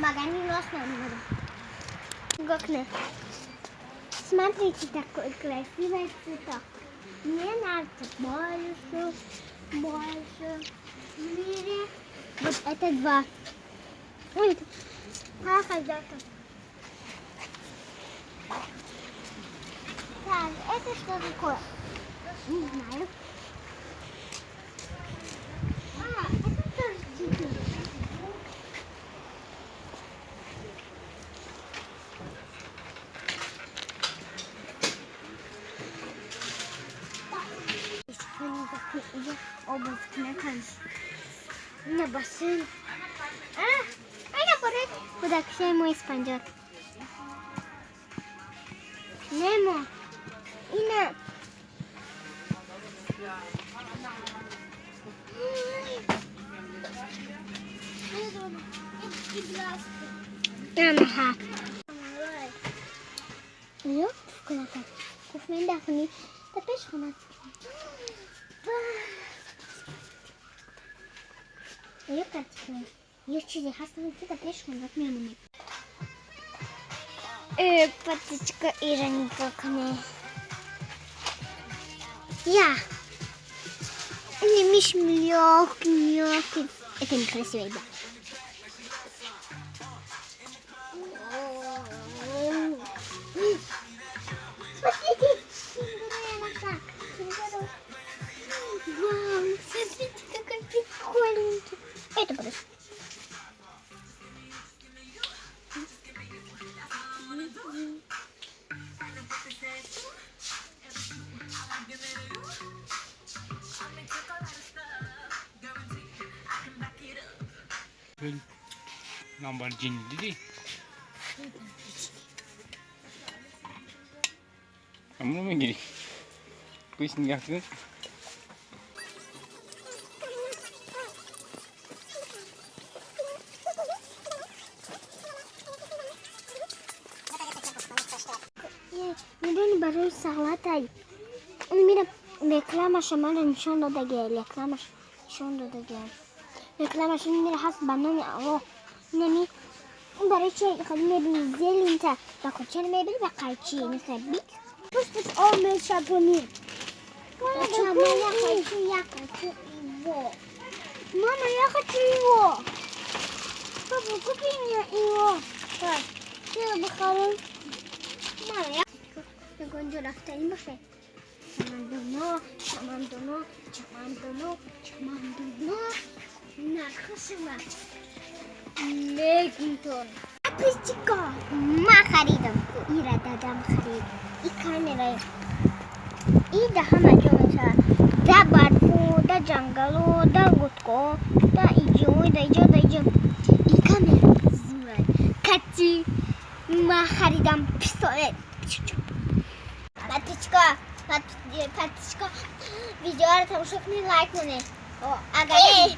Магазин рост намебарам. Нигоҳ кунед. Смотрите, такой красивый цветок. Мне нравится больше, больше в мире. Вот это два. Ой, это. А, хозяйка. Так, это что такое? Не знаю. А, это тоже цветы. Басин. Ана боред кӯдакшаи мо Испанҷор. Немо. Ина. Анаҳа. Ё, кунакак. Гуфт мендахни. Да пеш хонат. Ё картина. Ё чизе ҳастам, ки да пеш хонат мемонем. Патичка ира нигоҳ кунед. Я. Немиш млёк, млёк. Это некрасиво, да. Смотрите, кенгуру как. Кенгуру. Вау, смотрите, какой прикольненький. Это просто. Lamborghini دیدی؟ همونو میگیری. گوش نگاه کن. Медони, барои сағлатай мира рекламаша мара нишон додагия, рекламаш нишон додагия, рекламаш мира ҳаст. Ба номи Аллоҳ, инами барои чи хали мебини, зелинта ба курча мебини, ба қайчи мисла бик. Пусть об мешапонӣ. Мама, я хочу, я хочу его. Мама, я хочу его. Папа, купи мне его. Так, Чиро бихарам? Мама, я ягон ҷо рафтанӣ боше. Чамандоно, чамандоно, чамандоно, чамандоно, нархашава мегинтон. Подписчико, ма харидам, ира дадам харид. И камера. И да ҳама ҷо мешавад. Да барфу, да ҷангалу, да гудко, да иҷо, да иҷо, да иҷо. И камера зурай. Кати ма харидам пистолет. Подписчико, подписчико, видеоро тамошо кунед, лайк кунед. Агар не.